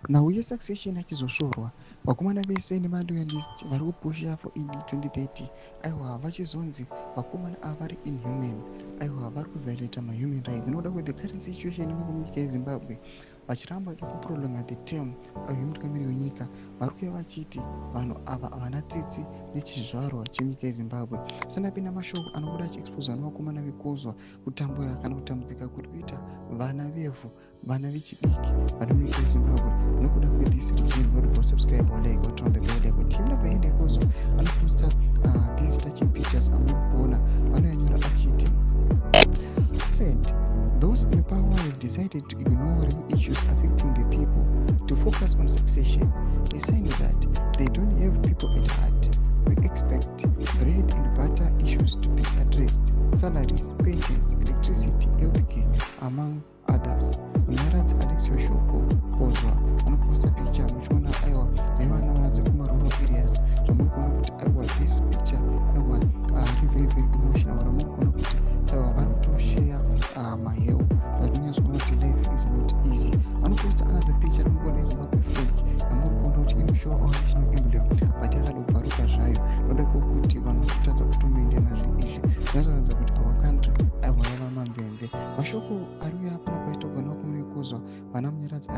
Nhau yesuccession yachizosvorwa, vakomana vese nemaloyalist vari kupusha for ED 2030, aiwa, vachizonzi vakomana ava vari inhuman, aiwa, vari kuviolata mahuman rights nokuda kwethe current situation iri munyika yeZimbabwe. Vachiramba vachida kuprolonga the term yemutungamiri wenyika, vari kuuya vachiti vanhu ava havana tsitsi nechizvarwa chenyika yeZimbabwe. Sandapinda mashoko anobuda achiexposwa nevakomana vekozwa kutambura kana kutambudzika kuri kuita vana vevhu, vana vechidiki vari munyika yeZimbabwe nokuda kwethis regime. Not subscribe or like or turn the bell icon. Team paende kozwa anoposta these touching pictures amuri kuona. Vanoyanyora achiti, "Said those in power have decided to ignore real issues affecting the people to focus on succession, a sign that they don't have people at heart. We expect bread and butter issues to be addressed: salaries, pensions, electricity, healthcare, among others." Munyaradzi Alexio Shoko Kozwa anoposta picture muchiona, aiwa, nevana varadzi kumarural areas. Zvamuri kuona kuti, aiwa, this picture, aiwa, ri very very emotional. Ramuri kuona kuti, aiwa, vari kutoshare maheu, vachinyatsokuona kuti life is not easy. Anoposta another picture ramukuona, Zimbabwe flag, yamuri kuona kuti inoshowa our national emblem, but yakadobvaruka zvayo noda kwokuti vanhu vari kutadza kutomaintaina zvinhu izvi. Zvinotaridza kuti our country, aiwa, yava mamvemve. Mashoko ari uya panapa achitogona vakomana vekozwa, vana Munyaradzi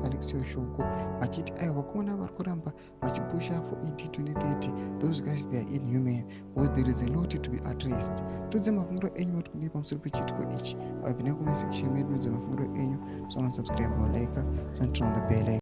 Alexio Shoko, vachiti, aiwa, vakomana vari kuramba vachipusha for ED 2030, those guys, they are inhuman because there is a lot to be addressed. Tudze mafungiro enyu mati kudii pamusoro pechiitiko ichi. Vapinda comment section medu, mudze mafungiro enyu. So subscribe or like, so turn on the bell.